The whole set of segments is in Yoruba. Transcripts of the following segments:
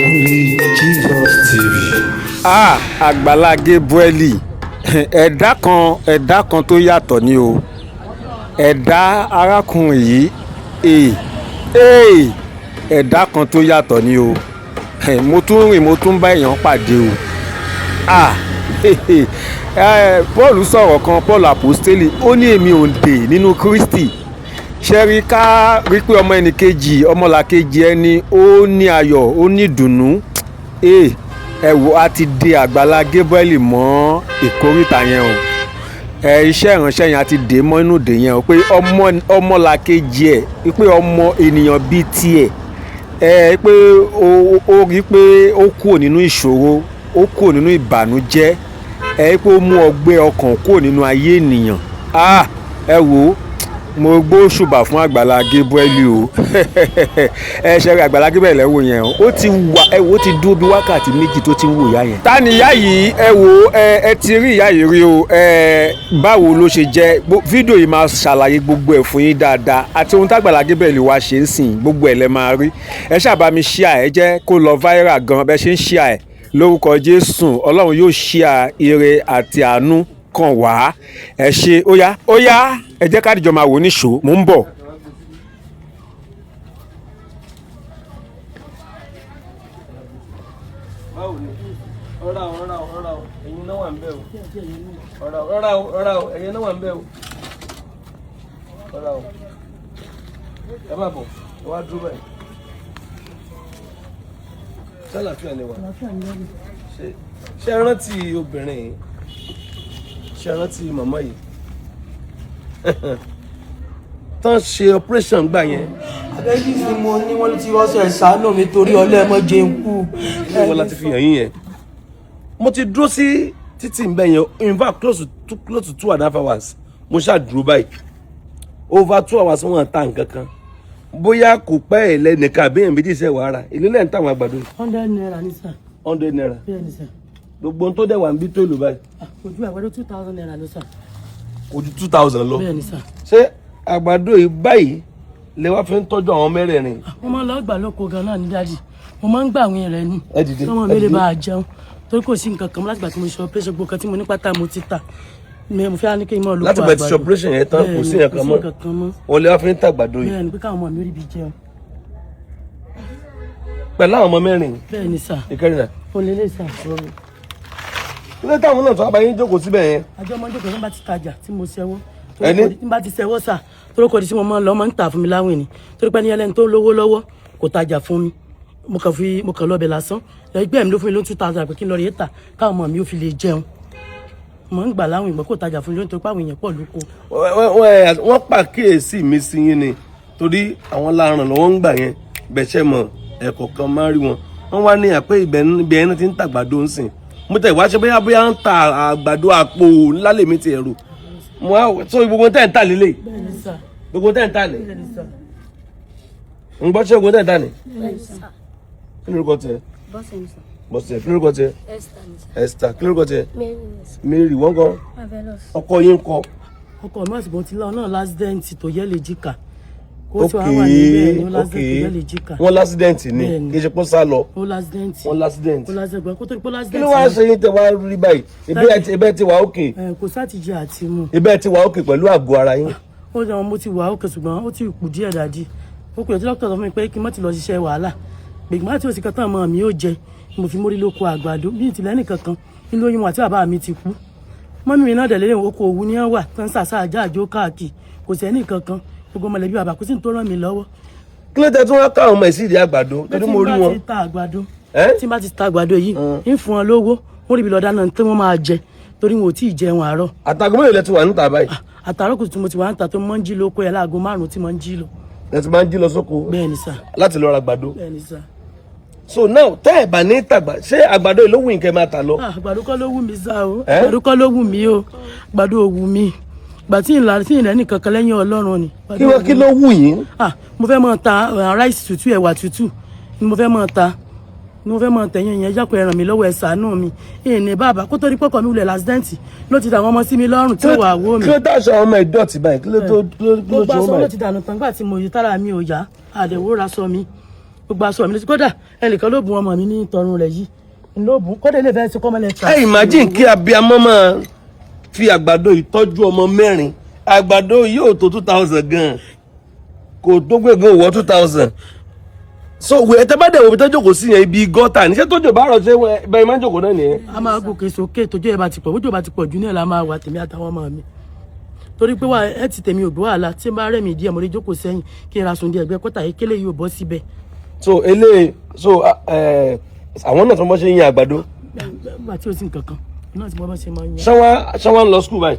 Only Jesus TV. Ah, Àgbàlá Gabriel, ẹ̀dá kan, ẹ̀dá kan tó yàtọ̀ ni o. Ẹ̀dá arákùnrin yìí, ee ee, ẹ̀dá kan tó yàtọ̀ ni o. Mo tún rìn, mo tún bá èèyàn pàdé o. Ah, Paul sọ̀rọ̀ kan, Paul Apostoli, ó ní èmi ò ń dè nínú Kristi. Ṣe rí ká rí pé ọmọ ẹnìkejì, ọmọlàkejì ẹni, ó ní ayọ̀, ó ní ìdùnnú. Ẹ wò, a ti de Àgbàlá Gabriel mọ́ ìkóríta yẹn o. Ẹ iṣẹ́ ìránṣẹ́ yẹn, a ti dè mọ́ inú dè yẹn o, pé ọmọ ọmọlàkejì ẹ̀, pé ọmọ ènìyàn bíi tiẹ̀ ẹ, pé ó rí pé ó kúrò nínú ìṣòro, ó kúrò nínú ìbànújẹ́ ẹ, pé ó mú ọgbẹ́ ọkàn kúrò nínú ayé ènìyàn. Ah, ẹ wò ó, mo gbóṣùbà fún Àgbàlá Gabriel o. Ẹ ṣe rí Àgbàlá Gabriel ẹ wò yẹn o, ó ti wà, ẹ wò ó, ti dúró bí wákàtí 2 tó ti ń wò ìyá yẹn. Ta ni ìyá yìí? Ẹ wò, ẹ ti rí ìyá yìí rí o. Ẹ báwo ló ṣe jẹ́? Fídíò yìí máa ṣàlàyé gbogbo ẹ̀ fún yín dáadáa, àti ohun tágbàlá Gabriel wá ṣe ń sìn, gbogbo ẹ̀ lẹ máa rí. Ẹ ṣáà bá mi share ẹ, jẹ́ kó lọ viral gan. Bẹ́ ṣe ń share ẹ, lórúkọ Jésù, Ọlọ́run yóò share ire àti àánú kàn wá. Ẹ ṣe. Ó yá, ó yá, ẹ jẹ́ ká dìjọ máa wò níṣó. Mò ń bọ̀. Báwo ni? Rọra o, rọra o, rọra o, ẹ̀yin náà wà ń bẹ̀ o. Rọra o, rọra o, rọra o, ẹ̀yin náà wà ń bẹ̀ o. Rọra o, ẹ má bọ̀, ẹ wá dúró báyìí. Sálàáfíà ni wà? Ṣé ẹ rántí obìnrin yìí? Ṣé ẹ rántí màmá yìí tán ṣe operation gbà yẹn? Abẹ́bí ni mo ní wọ́n ti wọ́n sọ ìṣàánú mi torí ọlẹ́mọ jẹun kú. Ṣé wọ́n láti fi hàn yín yẹn? Mo ti dúró sí títì ń bẹ̀ yẹn, in fact close to 2.5 hours. Mo ṣáà dúró báyìí over 2 hours. Wọ́n ta nǹkan kan, bóyá kò pẹ́ ẹ̀ lẹ́nìkan àbí èèyàn méjì sẹ́ wàá rà. Èlé lẹ́yìn táwọn àgbàdo yìí? ₦100 ní sà. ₦100? Bẹ́ẹ̀ ni sà. Gbogbo ohun tó dẹ̀ wà ń bí tó èlò báyìí? Ojú àgbàdo ₦2,000 ló sà. Kò ju 2,000 lọ? Bẹ́ẹ̀ ni sà. Ṣé àgbàdo yìí báyìí lè wá fi ń tọ́jú àwọn mẹ́rẹ̀ẹ̀rin? Mo máa ń lọ gbà lóko gan náà ní daddy. Mo máa ń gbà àwọn rẹ̀ ni. Ẹ dìde, Kọ́mọ ẹ mi lè dìde. bá a jẹun, torí kò sí nǹkan kan láti gbà tí mo ṣe operation. Gbogbo kan tí mo ní pátá mo ti tà. Mo fẹ́ ní kí n máa lóko Láti gbà tí ṣe àgbàdo. operation yẹn tán, kò sí Bẹ́ẹ̀ ni, nǹkan kò sí mọ́. nǹkan kan mọ́. Wọ́n lè wá fi ń tàgbàdo yìí? Bẹ́ẹ̀ ni, pé káwọn ọmọ mi rí ibi jẹun. Pẹ̀lú àwọn ọmọ mẹ́rin? Bẹ́ẹ̀ ni sà. Ìkẹrin náà? Ó lè lè sà. Kí ló táwọn náà tó wá bá yín jókòó síbẹ̀ yẹn? Àjọ ọmọdé kan bá ti tajà tí mo ṣẹwọ́. Ẹni? Tí n bá ti ṣẹwọ́ sà, torí kò di tí mo máa ń lọ, máa ń tà fún mi láwìn ni, torí pé ní ẹlẹ́ni tó lówó lọ́wọ́ kò tajà fún mi. Mo kàn fi, mo kàn lọ́bẹ̀ lásán. Ẹgbẹ́ mi ló fún mi ló 2,000 pé kí n lọ rí tà káwọn ọmọ mi ò fi lè jẹun. Mo ń gbà láwìn ìgbà kò tajà fún mi lónìí, torí pé àwọn èèyàn pọ̀ lóko. Wọ́n pàkíyèsí mi sí yín ni, torí àwọn láràn lọ́wọ́ ń gbà yẹn bẹ̀ṣẹ̀ mọ̀. Ẹ̀kọ́ kan máa ń rí wọn, wọ́n wá ní àpé ibẹ̀ ẹni tí ń tàgbàdo ń sìn. Mo tẹ̀ wá ṣe bóyá ń ta àgbàdo àpò ńlá lèmi ti ẹ̀rù mo wá so. Gbogbo tẹ̀ ń tà lélẹ̀? Bẹ́ẹ̀ ni sà. Gbogbo tẹ̀ ń tà lé? Bẹ́ẹ̀ ni sà. Ń gbọ́, ṣé gbogbo tẹ̀ ń tà lé? Kí lórúkọ tiẹ̀? Bọ́sẹ̀ ni sà. Bọ́sẹ̀. Kí lórúkọ tiẹ̀? Esther ni sà. Esther. Kí lórúkọ tiẹ̀? Mary ni sà. Mary. Wọ́n kọ́? Marvelous. Ọkọ yín kọ́? Ọkọ mi àsìkò tí lọ náà, l'accident tó yẹ lè jìkà kó tí wàá wà níbẹ̀ ni. Ó l'accident tó yẹ lè jìkà. Wọ́n l'accident ni? Bẹ́ẹ̀ ni. Kì í ṣe pé ó sá lọ? Ó l'accident. Wọ́n l'accident. Ó l'accident kó tó di pé ó Kí l'accident. ló wá ṣe yín tẹ wá rí báyìí? Ibẹ̀ ti wà òkè? Ẹ, kò sátìjẹ àti mu. Ibẹ̀ ti wà òkè pẹ̀lú àgọ́ ara yín? Ó ní àwọn mo ti wà òkè, ṣùgbọ́n ó ti kù díẹ̀ daddy. Ó kù tí dókítà sọ fún mi pé kí n má ti lọ ṣiṣẹ́ wàhálà, pé kí n má tí ò sí kan tán mọ́ mi ó jẹ. Mo fi mórí lóko àgbàdo bí ìtìlẹ́ nìkankan nínú oyún àti bàbá mi ti kú. Mummy mi náà dẹ̀ lélẹ̀, oko òwú ní wà tán, ṣàṣà àjá àjò káàkiri. Kò sí ẹnì kankan, gbogbo mọ̀lẹ́bí bàbá, kò sí ní tó ràn mí lọ́wọ́. Kí ló tẹ tí wọ́n ká àwọn ọmọ ẹ̀ sí ìdí àgbàdo? Torí mo rí Tí n bá wọn. ti ta àgbàdo, Ẹ́? tí n bá ti ta àgbàdo yìí, ń fún wọn lówó, wọ́n rí ibi lọ dáná tí wọ́n máa jẹ, torí wọn ò tí ì jẹun àárọ̀. Àtàgọ́ mélòó lẹ ti wà níta báyìí? Àtàárọ̀ kùtù mo ti wà ń ta, tó mọ́ ń jí lóko ẹ̀ láago 5 tí mo ń jí lọ. Lẹ ti máa ń jí lọ sóko? Bẹ́ẹ̀ ni sà. Láti lọ ra àgbàdo? Bẹ́ẹ̀ ni sà. So now, tẹ́ ẹ̀ bá ní tàgbà, ṣé àgbàdo yìí ló wù yín kẹ́ máa tà lọ? Ah, àgbàdo kọ́ ló wù mí sá o. Ẹ́? Àgbàdo kọ́ ló wù mí o, àgbàdo ò wù mí. Gbà tí ìlà tí ìlẹ̀ nìkan kan lẹ́yìn Ọlọ́run ni. Kí ló wù yín? Ah, mo fẹ́ máa ta ráìsì tútù, ẹ̀wà tútù ni mo fẹ́ máa ta, ni mo fẹ́ máa tẹ̀yìn yẹn. Jákòó, ẹ ràn mí lọ́wọ́, ẹ ṣàánú mi. Ìní bàbá kó tó rí pọ́kọ̀ mi wulẹ̀ l'accident ló ti dà wọ́n ọmọ sí mi lọ́rùn tí ó wà wó mi. Kí ló dáṣọ àwọn ọmọ ìdọ̀tí báyìí? Kí ló tó kí ló Gbogbo ṣe aṣọ wọ́n ló ti báyìí? dànù tán gbà tí mo yí tára mi ò yá. Àdẹ̀wò ra sọ mi. Gbogbo aṣọ mi ló ti, kódà ẹnìkan ló bùn ọmọ mi ní tọrùn rẹ̀ yìí ló bùn, kódà ilé ìfẹ́ ti kọ́ mọ́lẹ̀ tra. Ẹ imagine kí abiyamọ máa fi àgbàdo ìtọ́jú ọmọ mẹ́rin. Àgbàdo yóò tó 2,000 gan, kò tó gbé gan wọ 2,000. So wẹ̀ ẹ tẹ́ bá dẹ̀ wo ibi tó jókòó sí yẹn, ibi gọ́tà níṣẹ́ tó jò bá rọ̀, ṣé bẹ́ẹ̀ máa ń jókòó náà nìyẹn? A máa gòkè sókè tójú ẹ bá ti pọ̀, bójú bá ti pọ̀ jù náà la máa wà, tèmi àtàwọn ọmọ mi, torí pé wà ẹ ti tèmi ò gbé wàhálà tí n bá rẹ̀ mí díẹ̀, mo lè jókòó sẹ́yìn kí n ra sùn díẹ̀ ẹgbẹ́ kọ́tà yìí kélé yìí ò bọ́ síbẹ̀. So eléyìí, so àwọn náà tó ń bọ́ ṣe ń yan àgbàdo? Nígbà tí o sì nǹkan kan náà tí mo bá ṣe máa ń yan. Ṣáwá ń lọ school báyìí?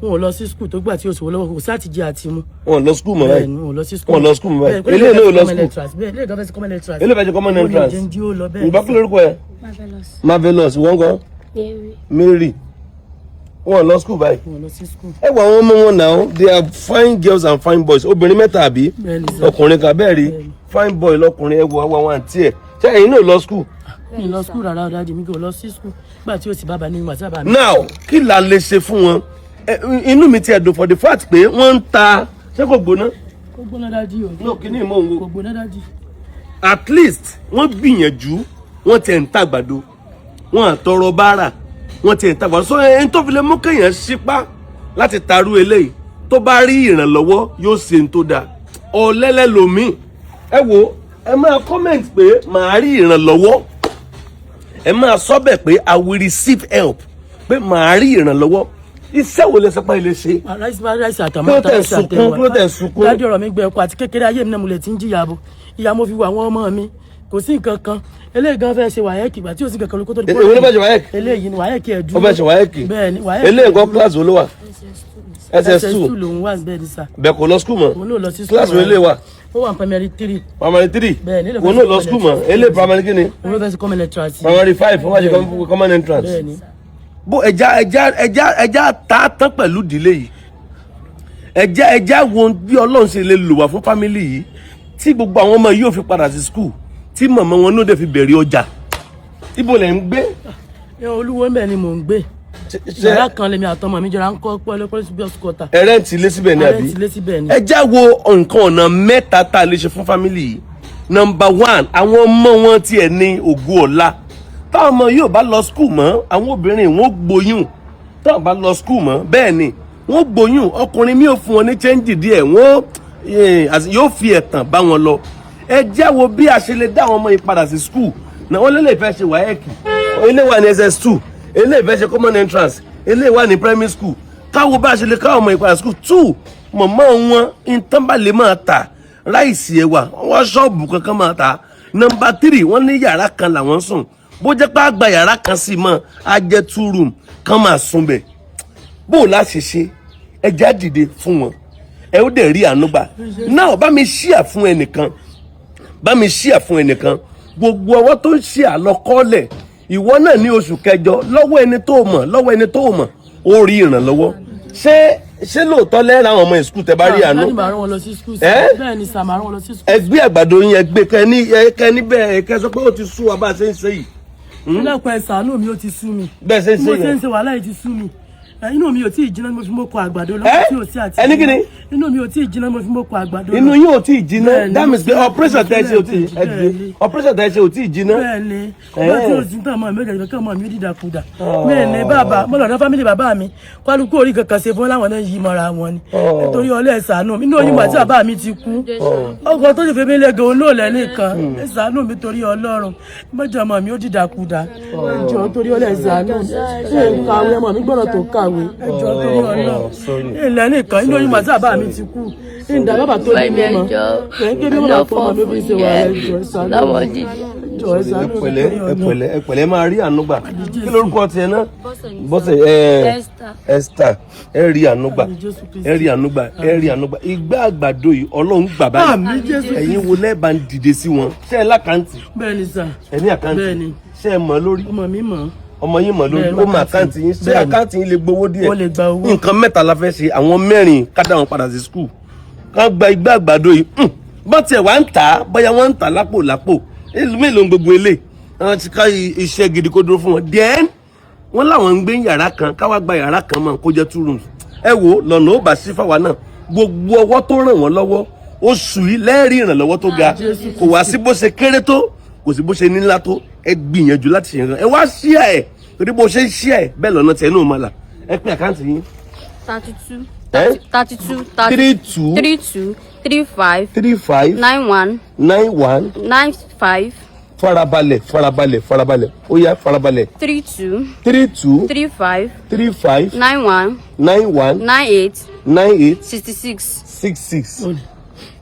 Wọn ò lọ sí school tó gbà tí o sòwò lọ́wọ́, kò sáà ti jẹ àti mu. Wọn ò lọ school mọ́ báyìí? Bẹ́ẹ̀ ni, wọn ò lọ sí school. Wọn ò lọ school mọ́ báyìí. Bẹ́ẹ̀, Eléyìí náà ò lọ common school. entrance. Bẹ́ẹ̀, eléyìí kan fẹ́ sí common entrance. Eléyìí fẹ́ ṣe common entrance. Ó ní jẹun jí ó lọ bẹ́ẹ̀. Ìgbà kí lórúkọ ẹ? Marvelous. Marvelous. Wọ́n gan? Mary. Mary. Wọn ò lọ school báyìí? Wọn ò lọ sí school. Ẹ wọ àwọn ọmọ wọn náà, they are fine girls and fine boys. Obìnrin mẹ́ta, àbí? Bẹ́ẹ̀ ni sir. Ọkùnrin kan bẹ́ẹ̀ rí, fine boy lọkùnrin. Ẹ wọ àwọn àǹtí ẹ. Ṣé ẹ̀yin náà lọ school? Mi lọ school rárá, daddy mi kò lọ sí school nígbà tí o sì bàbá ní ìgbà tí bàbá mi. Now, kí la lè ṣe fún wọn? Inú mi ti ẹ̀dùn for the fact pé wọ́n ń ta. Ṣé kò gbóná? Kò gbóná, daddy o. No, kí ni ìmọ̀ òun wo? Kò gbóná, daddy. At least wọ́n gbìyànjú, wọ́n tiẹ̀ ń tàgbàdo, wọ́n àtọrọ báárà, wọ́n tiẹ̀ ń tàgbàdo. So ẹni tó fi lè mú kéèyàn ṣípá láti tarú eléyìí, tó bá rí ìrànlọ́wọ́, yóò ṣe ń tó dáa. Ọ̀lẹ́lẹ́ lomi. Ẹ wo, ẹ máa comment pé màá rí ìrànlọ́wọ́. Ẹ máa sọ bẹ́ẹ̀ pé "I will receive help", pé màá rí ìrànlọ́wọ́. Iṣẹ́ wo lẹ sọ pé ilé ṣe? Rice, rice àtàmọ́. Kí ló tẹ̀ ń sunkún? Kí ló tẹ̀ ń sunkún? Daddy, ọ̀rọ̀ mi gbẹ ọkọ àti kékeré ayé mi náà, mo lè ti ń jìyà bo ìyá mo fi wo àwọn ọmọ mi, kò sí nǹkan kan. Eléyìí gan fẹ́ ṣe WAEC, ìgbà tí ò sí nǹkan kan ló kó tó di. Èwo ló fẹ́ ṣe WAEC? Eléyìí ni WAEC ẹ̀ dúró. Ó fẹ́ ṣe WAEC? Bẹ́ẹ̀ ni, WAEC. Eléyìí nǹkan, kíláàsì wo ló wà? SS2? SS2 lòún wà, bẹ́ẹ̀ ni sir. Bẹ́ẹ̀ kò lọ school mọ́? Òun náà lọ sí school. Kíláàsì wo eléyìí wà? Ó wà ní primary three. Primary three? Bẹ́ẹ̀ ni, eléyìí Òun náà lọ school mọ́. Eléyìí primary kí ni? Òun ló fẹ́ ṣe common entrance. Primary five. Wọ́n wá ṣe common entrance? Bẹ́ẹ̀ ni. Bó ẹja tá a tán pẹ̀lú ìdílé yìí, ẹja wo bí Ọlọ́run ṣe lè lò wá fún family yìí, tí gbogbo àwọn ọmọ yìí ò fi padà sí school, tí màmá wọn náà dẹ̀ fi bẹ̀rẹ̀ ọjà. Ibo lẹ̀ ń gbé? Ẹ, Olúwo ń bẹ̀ ni mò ń gbé. Yàrá kan lèmi àtọmọ mi jọra ń kọ́ pọ́lẹ́pọ́lẹ́ sí bí ọ̀sùn kọta. Ẹ rent ilé síbẹ̀ ni, àbí? Rent ilé síbẹ̀ ni. Ẹ já wo nǹkan ọ̀nà mẹ́ta tá a lè ṣe fún family yìí. Number one, àwọn ọmọ wọn tiẹ̀ ní ògo ọ̀la. Táwọn ọmọ yóò bá lọ school mọ́, àwọn obìnrin wọn gboyún. Táwọn bá lọ school mọ́, bẹ́ẹ̀ ni wọ́n gboyún. Ọkùnrin mi ò fún wọn ní change díẹ̀, wọ́n yóò fi ẹ̀tàn bá wọn lọ. Ẹ já wo bí a ṣe lè dá àwọn ọmọ yìí padà sí school náà. Wọ́n lè fẹ́ ṣe WAEC, ilé wà ní SS2, eléyìí fẹ́ ṣe common entrance, eléyìí wà ní primary school. Káwo bá a ṣe lè káwọn ọmọ yìí padà school. Two, mọ̀mọ́ wọn nǹkan bá lè máa tà, rice, ẹ̀wà, wọ́n ṣọ́ọ̀bù kankan máa tà. Number three, wọ́n ní yàrá kan làwọn ń sùn. Bó jẹ́ pé àgbà yàrá kan sì mọ́, á jẹ́ two room kan, máa sùn bẹ̀. Bó o láṣẹ ṣe, ẹja dìde fún wọn. Ẹ ó dẹ̀ rí àánú gbà náà. Bá mi share fún ẹnìkan, bá mi share fún ẹnìkan. Gbogbo ọwọ́ tó ń ṣe àlọ́kọ́lẹ̀, ìwọ náà ní oṣù kẹjọ, lọ́wọ́ ẹni tó mọ̀, lọ́wọ́ ẹni tó mọ̀, ó rí ìrànlọ́wọ́. Ṣé lóòótọ́ lẹ́rọ àwọn ọmọ school tẹ bá rí àánú? Bẹ́ẹ̀ ni, màá rán wọn lọ sí school. Ẹ́? Bẹ́ẹ̀ ni sir, màá rán wọn lọ sí school. Ẹ gbé àgbàdo yín, ẹ gbé kẹ ní ẹ kẹ níbẹ̀, kẹ sọ pé ó ti sú wa bá a ṣe ń ṣe yìí. Nílẹ̀kùn, ẹ ṣàánú mi, ó ti sú mi. Bẹ́ẹ̀ ṣe ń Mo ṣe ṣe ń yẹn. ṣe wàhálà yìí ti sú mi. Inú mi ò tí ì jiná ni mo fi mọ́kọ àgbàdo Ẹ́? lọ́wọ́ tí ò sí àti. Ẹ ní kíni? Inú mi ò tí ì jiná ni mo fi mọ́kọ àgbàdo. Inú yín ò tí ì jiná? Bẹ́ẹ̀ni. That means pé operation tẹ́ ẹ ṣe ò tí ì ẹ dìde. Bẹ́ẹ̀ni. Operation tẹ́ ẹ ṣe ò tí ì jiná. Bẹ́ẹ̀ ni, bá tí o sì ń tàn mọ́ mi, ó jẹ́ kí ọmọ mi ó dìdàkudà. Mi ní bàbá, mo lọ́dọ̀ family bàbá mi, kálukú orí kankan ṣe fún láwọn náà yí mọ́ra wọn ni. Nítorí ọlẹ́, ṣàánú mi. Inú oyún gbà tí bàbá mi ti kú, ọkọ tó sì fi mí lẹ́gàn olóòlẹ̀ nìkan. Ẹ ṣàánú mi torí Ọlọ́run, mọ́jọ́ ọmọ mi ó dìdàkudà. Ẹ jọ̀ọ́, torí ọlẹ́, ṣàánú mi. Ṣé n kàwé? Ọmọ mi gbọ́dọ̀ tó kàwé. Ẹ jọ̀ọ́, torí Ọlọ́run, ilẹ̀ nìkan. Inú oyún gbà tí bàbá mi ti kú, ìdá bàbá tó bí mi mọ́ ẹ̀ ń gbé bí wọ́n bá fọ́ ọmọ mi fi ṣe wàhálà. Ẹ jọ̀ọ́, ẹ ṣàánú mi. Ẹ jọ̀ọ́, ẹ ṣàánú Ẹ mi pẹ̀lẹ́, torí ẹ Ọlọ́run. pẹ̀lẹ́, ẹ pẹ̀lẹ́. Máa rí àánú gbà. Kí lórúkọ tiẹ̀ náà? Bọ́sẹ̀ ẹ? Esther. Esther, ẹ rí àánú gbà. Àmín, Jésù Kristi. Ẹ rí àánú gbà, ẹ rí àánú gbà. Igbá àgbàdo yìí, Ọlọ́run gbà báyìí. Àmín, Jésù. Ẹ̀yin wo lẹ́ẹ̀bà ń dìde sí wọn? Ṣé ẹ l'account? Bẹ́ẹ̀ ni sir. Ẹ ní account? Bẹ́ẹ̀ ni. Ṣé ẹ mọ̀ lórí? Ọmọ mi mọ̀. Ọmọ yín mọ̀ lórí? Bẹ́ẹ̀ ni. Ó mọ account yín? Ṣé Bẹ́ẹ̀ ni. account yín lè gbowó díẹ̀? Ó lè gba owó. Nǹkan mẹ́ta la fẹ́ ṣe. Àwọn mẹ́rin, ká dá wọn padà sí school, ká gba igbá àgbàdo yìí. Bọ́n tiẹ̀ wá ń tà á, bóyá wọ́n ń tà lápò lápò, mélòó ń gbogbo ilé àwọn ti ká iṣẹ́ gidi kó dúró fún wọn. Then wọ́n láwọn ń gbé yàrá kan, káwá gba yàrá kan mọ́, kó jẹ́ two rooms. Ẹ wo lọ́nà ó bá sí fáwa náà. Gbogbo ọwọ́ tó ràn wọ́n lọ́wọ́. Oṣù yìí lẹ́ẹ̀rí ìrànlọ́wọ́ tó ga. Kò wá sí bó ṣe kéré tó, kò sí bó ṣe nílá tó. Ẹ gbìyànjú láti ṣe nǹkan. Ẹ wá ṣíà ẹ, torí bó ṣe ń ṣíà ẹ bẹ́ẹ̀ lọ́nà tẹ̀ inú ma là. Ẹ pín account yín. 32. Eh? 32. 32. 32 35. 35. 91. 91. 95. Farabalẹ̀, farabalẹ̀, farabalẹ̀. Ó yá, farabalẹ̀. 32. 32. 35. 35. 91. 91. 98. 98. 66. 66.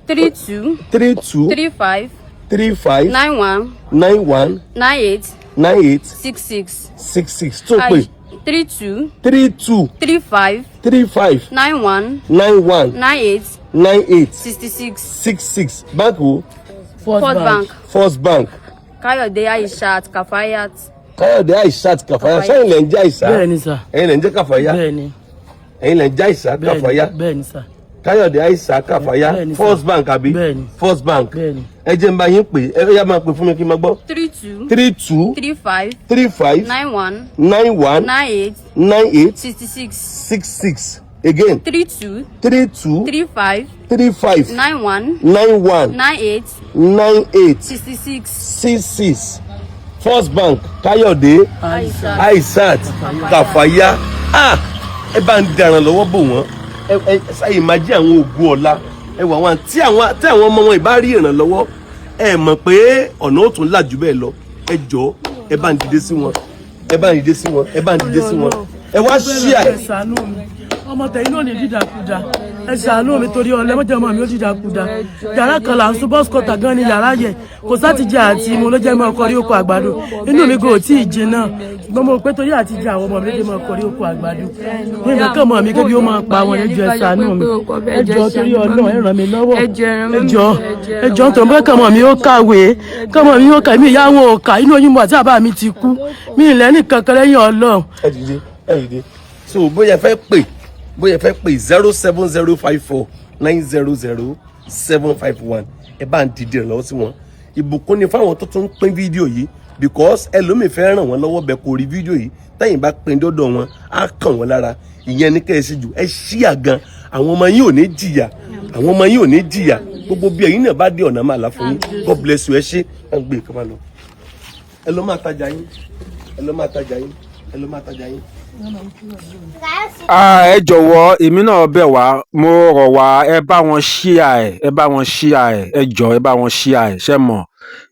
32. 32. 35. 35. 91. 91. 98. 98. 66. 66. Tó pè. 32. 32. 35. 35. 91. 91. 98. 98. 66. 66. Báńkì wo? First First Bank. First Bank. Káyọ̀dé Aishat Kafayat. Káyọ̀dé Aishat Kàfáyà. Sẹ́yìn lẹ̀ ń jẹ́ Àìsà? Bẹ́ẹ̀ ni sà. Ẹ̀yin lẹ̀ ń jẹ́ Kàfáyà? Bẹ́ẹ̀ ni. Ẹ̀yin lẹ̀ ń jẹ́ Àìsà Kàfáyà? Bẹ́ẹ̀ ni sà. Káyọ̀dé Àìsà Kàfáyà. Bẹ́ẹ̀ ni sà. First Bank àbí? Bẹ́ẹ̀ ni. First Bank. Bẹ́ẹ̀ ni. Ẹ jẹ́ n bá yín pè é. Ẹ yá, máa pè fún mi kí n máa gbọ́. 32. 32. 35. 35. 91. 91. 98. 98. 66. 66. Again. 32. 32. 35. 35. 91. 91. 98. 98. 66. 66. First Bank, Káyọ̀dé Aishat. Aishat Kàfáyà. Ah, ẹ bá ń dẹ̀ràn lọ́wọ́ bò wọ́n. Ẹ ẹ ṣáyè máa jí àwọn ògùn ọ̀la. Ẹ wà wọn tí àwọn ọmọ wọn ìbá rí ìrànlọ́wọ́, ẹ mọ̀ pé ọ̀nà ó tún là jù bẹ́ẹ̀ lọ. Ẹ jọ̀ọ́, ẹ bá ń dìde sí wọn, ẹ bá ń dìde sí wọn, ẹ bá ń dìde sí wọn. Ẹ wá ṣíà Ẹ ṣàánú mi, ọmọ tẹ̀yìn náà ní dídàkudà. Ẹ ṣàánú mi torí ọlẹ́ mọ́jọ́ ọmọ mi ó dídàkudà. Yàrá kan là ń sún, boys quarter gan ni yàrá yẹ. Kò sáti jẹ àti mo ló jẹ́ mọ́ ọkọ rí oko àgbàdo. Inú mi kò tí ì jiná, ṣùgbọ́n mo pé torí àti jẹ àwọn ọmọ mi ló jẹ́ mọ́ ọkọ rí oko àgbàdo. Ní ìfẹ́ kàn mọ́ mi kébi ó máa pa wọn. Ẹ jọ̀ọ́, ẹ ṣàánú mi. Ẹ jọ̀ọ́, torí Ọlọ́run, ẹ ràn mí lọ́wọ́. Ẹ jọ̀ọ́, ẹ jọ̀ọ́, nítorí pé kàn mọ́ mi ó kàwé, kàn mọ́ mi ó kà mí. Ìyá wọn ò kà. Inú oyún mo àti bàbá mi ti kú. Mi ì lẹ́nì kankan lẹ́yìn Ọlọ́run. Ẹ dìde, ẹ dìde. So bóyá ẹ fẹ́ pè, bóyá ẹ fẹ́ pè, 07054900751. Ẹ bá ń dìde ìrànlọ́wọ́ sí wọn. Ìbùkún ni fáwọn tó tún ń pín fídíò yìí, because ẹlòmíì fẹ́ ràn wọ́n lọ́wọ́ bẹ́ẹ̀ kò rí fídíò yìí. Tẹ́yìn bá pín dọ́dọ̀ wọn, á kàn wọ́n lára. Ìyẹn ní kẹ́ ẹ ṣe jù. Ẹ ṣíà gan. Àwọn ọmọ yín ò ní jìyà, àwọn ọmọ yín ò ní jìyà. Gbogbo bí ẹ̀yin náà bá dé, ọ̀nà máa là fún yín. God bless you. Ẹ ṣé. Ẹ ń gbé nǹkan máa lọ. Ẹ lọ máa tajà yín, ẹ lọ máa tajà yín, ẹ lọ máa tajà yín. Ah, ẹ jọ̀wọ́, èmi náà bẹ̀ wá, mo rọ̀ wá, ẹ bá wọn share ẹ̀, ẹ bá wọn share ẹ̀. Ẹ jọ̀ọ́, ẹ bá wọn share ẹ̀. Ṣe mọ̀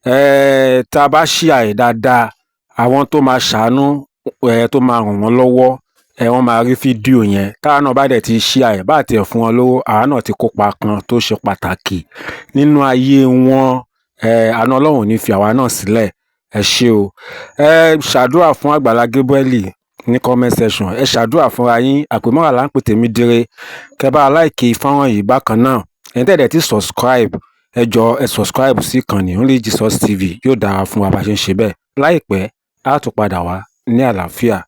ẹ, tá a bá share ẹ̀ dáadáa, àwọn tó máa ṣàánú ẹ, tó máa ràn wọ́n lọ́wọ́ ẹ, wọ́n máa rí fídíò yẹn. Táwa náà bá dẹ̀ ti share ẹ̀, bá tiẹ̀ fún wọn lówó, àwa náà ti kópa kan tó ṣe pàtàkì nínú ayé wọn. Ẹ àánú Ọlọ́run ò ní fi àwa náà sílẹ̀. Ẹ ṣé o. Ẹ ṣàdúrà fún Àgbàlá Gabriel ní comment section. Ẹ ṣàdúrà fúnra yín. Àpèmọ́ra là ń pè tèmi dire. Kẹ́ bá like fọ́nrán yìí. Bákan náà, ẹ̀yin tẹ́ dẹ̀ ti subscribe, ẹ jọ̀ọ́, ẹ subscribe sí ìkànnì Only Jesus TV. Yóò dára fún wa bá a ṣe ń ṣe bẹ́ẹ̀. Láìpẹ́, á tún padà wá ní àlàáfíà.